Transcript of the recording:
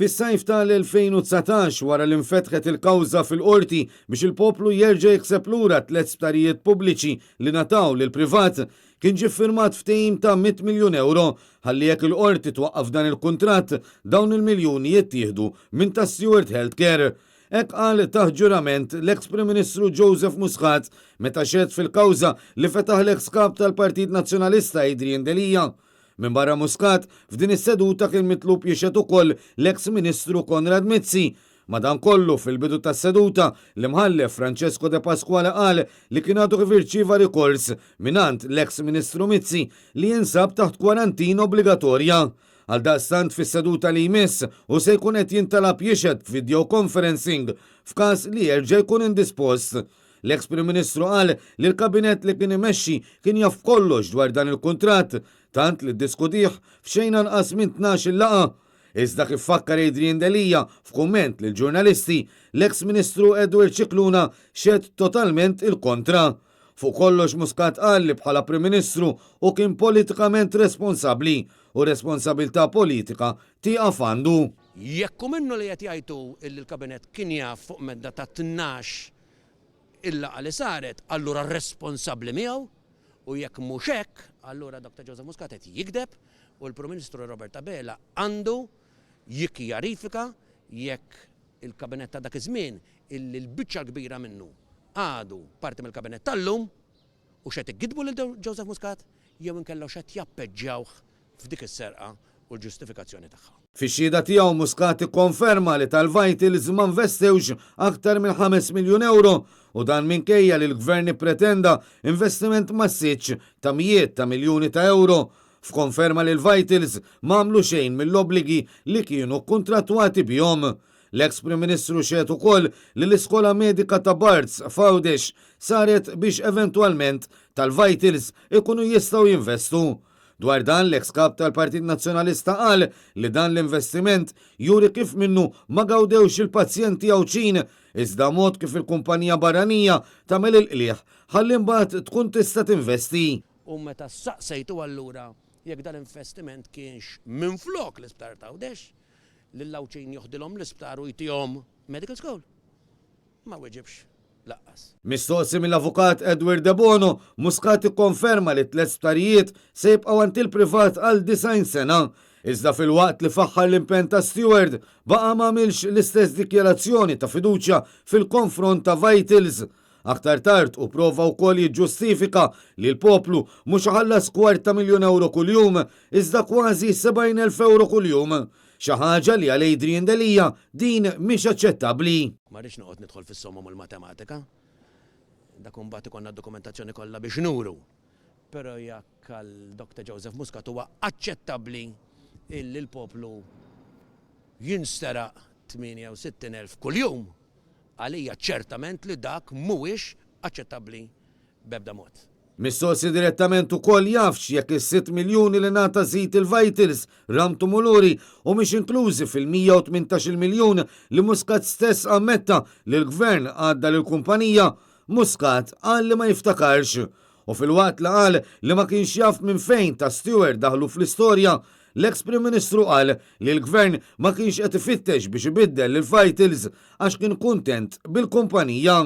Fis-sajf tal-2019, wara li nfetħet il-kawża fil-Qorti biex il-poplu jerġa' jikseb lura tlett sptarijiet pubbliċi li ngħataw lill-privat, kien ġie ffirmat ftehim ta' mitt miljun ewro ħalli jekk il-Qorti twaqqaf dan il-kuntratt, dawn il-miljuni jittieħdu minn ta' Steward Healthcare. Hekk qal taħt ġurament l-eks Prim Ministru Joseph Muscat meta xehed fil-kawża li fetaħ l-eks Kap tal-Partit Nazzjonalista Adrian Delia. Minbarra Muscat, f'din is-seduta kien mitlub jixhed ukoll l-eks Ministru Konrad Mizzi. Madankollu, fil-bidu tas-seduta, l-Imħallef Francesco Depasquale qal li kien għadu kif irċieva rikors mingħand l-eks Ministru Mizzi li jinsab taħt kwarantina obbligatorja. Għaldaqstant fis-seduta li jmiss hu se jkun qed jintalab jixhed b'video conferencing f'każ li jerġa' jkun indispost. L-eks Prim Ministru qal li l-Kabinett li kien imexxi kien jaf b'kollox dwar dan il-kuntratt, tant li ddiskutih f'xejn anqas minn 12-il laqgħa. Iżda kif fakkar Adrian Delia f'kumment lill-ġurnalisti, l-eks Ministru Edward Scicluna xehed totalment il-kontra. Fuq kollox Muscat qal li bħala Prim Ministru hu kien politikament responsabbli u responsabilità politika tieqaf għandu. Jekk hu minnu li qed jgħid hu illi l-Kabinett kien jaf fuq medda ta' 12 il-laqgħa li saret, allura responsabbli miegħu u jekk mhux hekk, allura Doctor Joseph Muscat qed jigdeb u l-Prim Ministru Robert Abela għandu jikkjarifika jekk il-Kabinett ta' dak iż-żmien illi l-biċċa l-kbira minnu għadu parti mill-Kabinett tal-lum, hux qed igiddbu lil Joseph Muscat jew inkella hux qed jappeġġjawh f'dik is-serqa u l-ġustifikazzjoni tagħha. Fix-xhieda tiegħu Muscat ikkonferma li tal-Vitals ma nvestewx aktar minn ħames miljun ewro u dan minkejja li l-Gvern ippretenda investiment massiċċ ta' mijiet ta' miljuni ta' ewro f'konferma li l-Vitals ma għamlu xejn mill-obbligi li kienu kkuntrattwati bihom. L-eks Prim Ministru xehed ukoll li l-iskola medika ta' Barts f'Għawdex saret biex eventwalment tal-Vitals ikunu jistgħu jinvestu. Dwar dan, l-eks Kap tal-Partit Nazzjonalista qal li dan l-investiment juri kif minnu ma gawdewx il-pazjenti Għawdxin, iżda mod kif il-kumpanija barranija tagħmel il-qligħ ħalli mbagħad tkun tista' tinvesti. U meta saqsejtu allura jekk dan l-investiment kienx minflok l-Isptar t'Għawdex, lill-Għawdxin joħdilhom l-isptar u jtihom medical school? Ma weġibx laqqas. Mistoqsi mill-Avukat Edward Debono, Muscat ikkonferma li t-tlett sptarijiet se jibqgħu għand il-privat għal 90 sena. Iżda filwaqt li faħħar l-impenn ta' Steward, baqa' ma għamilx l-istess dikjarazzjoni ta' fiduċja fil-konfront ta' Vitals. Aktar tard hu prova wkoll jiġġustifika li l-poplu mhux iħallas kwart ta' miljun ewro kuljum, iżda kważi 70,000 ewro kuljum. Xi ħaġa li għal Adrian Delia din mhix aċċettabbli. Ma rridx noqgħod nidħol fis-somom u l-matematika. Dak imbagħad ikollna d-dokumentazzjoni kollha biex nuru. Però jekk għal Doctor Joseph Muscat huwa aċċettabbli illi l-poplu jinsteraq 68,000 kuljum, Għalija ċertament li dak mhuwiex aċċettabbli b'ebda mod. Mistoqsi direttament ukoll jafx jekk is-sitt miljuni li ngħata żid il-Vitals, Ramtu Muluri, humiex inklużi fil-118-il miljun li Muscat stess ammetta li l-Gvern għadda lill-kumpanija, Muscat qal li ma jiftakarx. U filwaqt li qal li ma kienx jaf minn fejn ta' Steward daħlu fl-istorja, l-eks Prim Ministru qal li l-Gvern ma kienx qed ifittex biex ibiddel lil Vitals għax kien kuntent bil-kumpanija.